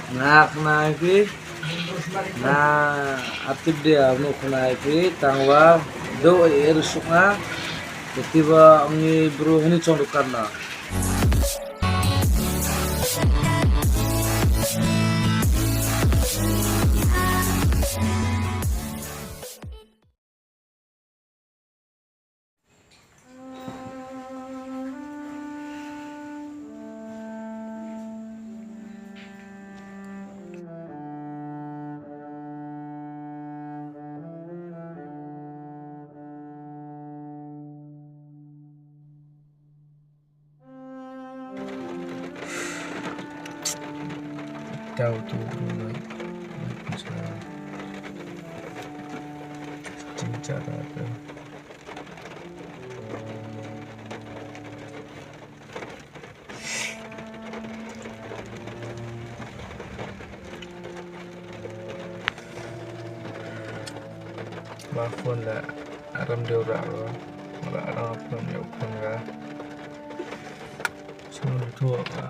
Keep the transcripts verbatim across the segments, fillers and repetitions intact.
Nga khana ïa phi, nga atip de anu khana ïa phi, tang wa do e er suk nga, kati wa ngi bru hani chong dukan na. Tau tu tu lai. Ting cara tu. Ba phone la aram deu ra ro. Ba aram phone deu phone ra. Sum tu ka.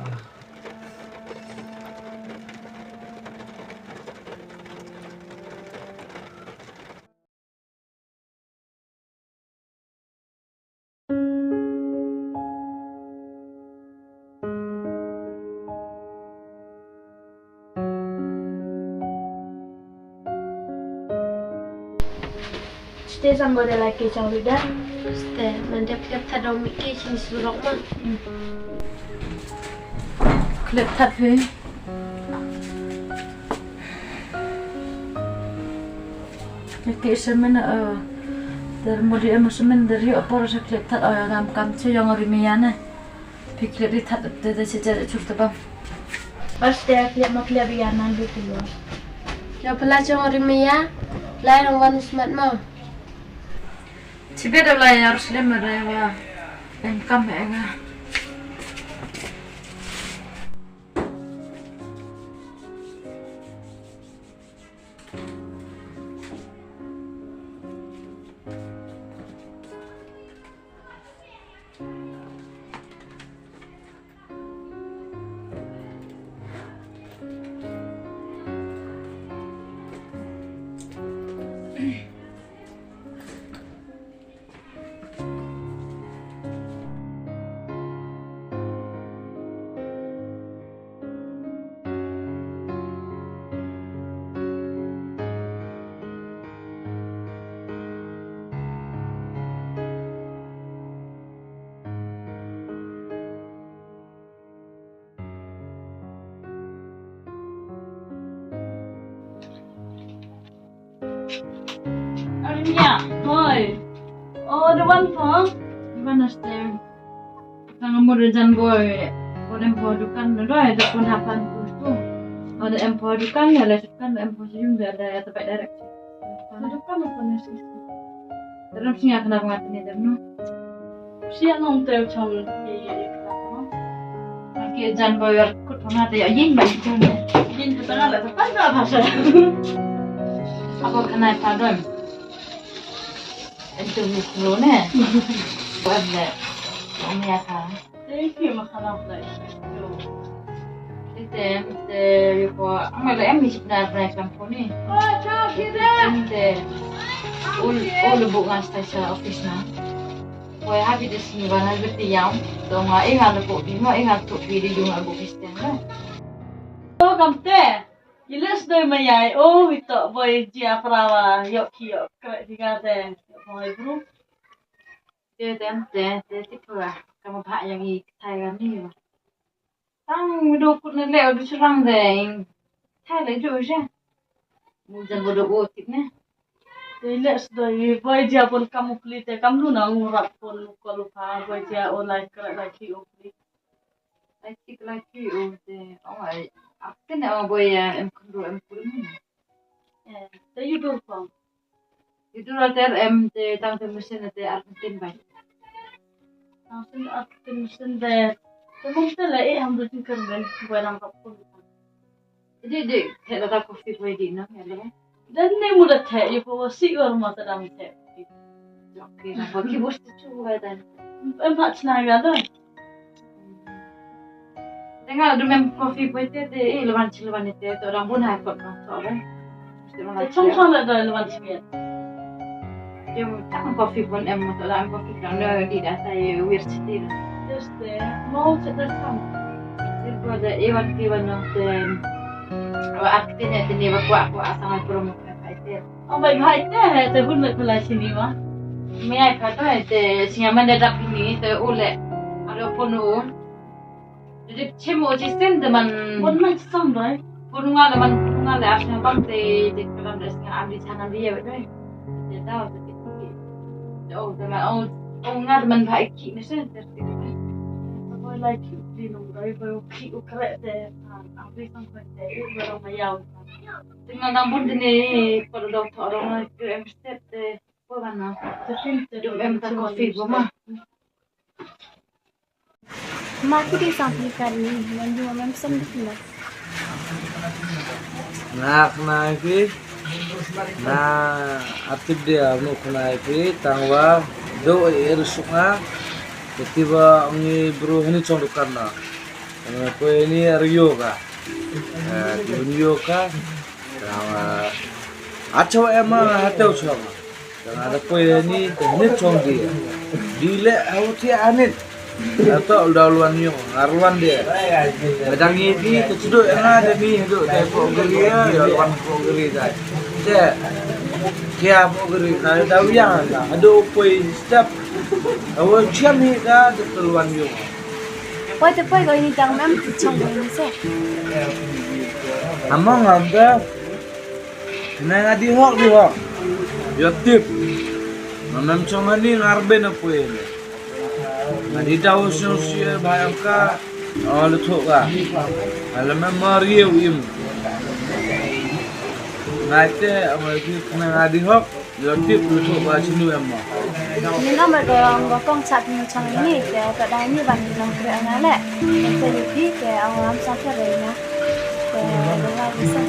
Stay sang gode la ke chang rida. Stay, man dep dep thadong mi ke ching surok ma. Klep thad phi. Ki semen, eh, der modi em semen der yo por sa klep thad, oh, ngam kam che yong ri mi ya ne. Phi klep ri thad te te che che chur te bam. Pas te klep ma klep ya nan du tu lo. Yo pela chong ri mi ya. Lai rong wan smat mo. Chibe da lai ar slem re wa. Em kam e nga. Arnya, boy. Oh, the one for? The one upstairs. Nang mo de jan boy. Ko dem po dukan no doi, da pun hapan tu tu. O de em po dukan ya, le dukan em po siyum de, de ya tepat direct. Dukan apa ni sih? Dalam sini aku nak ngat ni dem no. Siang nong teu chong ki. Ki jan boy wer kut panga te ya yin ba yin. Yin tu tanga la tepat ka bahasa. Apa kenai padon? Itu mikro ne. Buat le. Om ya ka. Thank you, ma khala. Ite, ite, yuko, ang mala em ni sipna na company. Ite, ul, ul bu ngas ta sa office na. Boy, happy this new one, happy the young. To nga inga le ko bimo, inga to bi di yung abu office ten na. Oh, kamte. Iles doi mayai, oh, ito, boy, jia prawa, yok ki yok, krek diga te, yok boy, bro. Te, te, te, te, ti pura, kama ba yang i thai kami ba. Tang do kut ne le do chulang de. Thai le do je. Mu jan bodo o tip ne. Te le sdoi boy ja pon kam upli te kam lu na ngu rat pon ko lu pha boy ja o lai kra lai ki upli. Lai ki lai ki u te o ai. Ak te ne o boy ja em kundu em kun. Eh, te yu dur pon. Yu dur alter em te tang te mesin te Argentin bai. Tang te Argentin mesin te. Te mung te le eh ham du tingkar ben bai lang kap pun. Di di te la ta kopi bai di na ya le. Dan ne mu da te yu ko si ur ma ta dang te. Oke, na ko ki bus tu chu bai dan. Em pat chna ga da. Te nga dum em coffee poi te te, eh, lawan chi lawan te, to dang bun hai pot no, to dang. Te chong chong la da lawan chi pet. Em chang coffee pun em, to dang coffee dang no di da sa ye wir chi ti. Just te, mo che da sam. Te ko da e wan pi wan no te. Wa ak te ne te ne wa kwa kwa asang ai promo ka kai te. Oh, bai bai te, te hun le pula chi ni wa. Me ai ka to te, chi ya man da dap ni te u le. Ado pun u. Jadi chem o ji sen de man. Bon man sam bai. Bon nga le man, bon nga le as nga bang te, te kalam de snga am di chana di ya bai. Te da o te ki. Te o te man o, o nga de man bai ki ne sen te. Bai lai ki di nong bai bai o ki o kre te. Am di sang bai te o bai ma yau. Te nga nang bon de ne ko do tho ro nga kre em step te. Ko ban na. Te fin te do em ta coffee bo ma. Ma ki dei sang phi ka ri, ngan ju mem sam dei ma. Nga khnai phi, nga atip dei anu khnai phi, tang wa do e er suk nga, kati wa ngi bru hani chong dukan na. Ko ini er yoga. Di un yoga. Tang wa acho ema hateu chong. Nga da poi ni te ni chong di. Di le au ti anit. Ato da luan yo, ngar luan de. Madang ni di te chudo nga de ni do te po geri ya, luan po geri da. Te kia po geri na da wiang na. Ado poi step. Awo chiam ni da de luan yo. Poi te poi ko ini tang mem chong ni se. Among anda. Nang adi hok di hok. Yo tip. Mamam chong ani ngar ben apoi. Ngadi daw sio sio ba yang ka. Oh le thok ka. Ala mem mar ye u im. Ngai te ama di nang adi hok. Yo tip le thok ba chinu em ma. Ni na ma ko ko kong chat ni chong ni ke ta dai ni ban ni nang kre na le. Te ni ti ke ang lam sa ke re na. Te de la ni sa.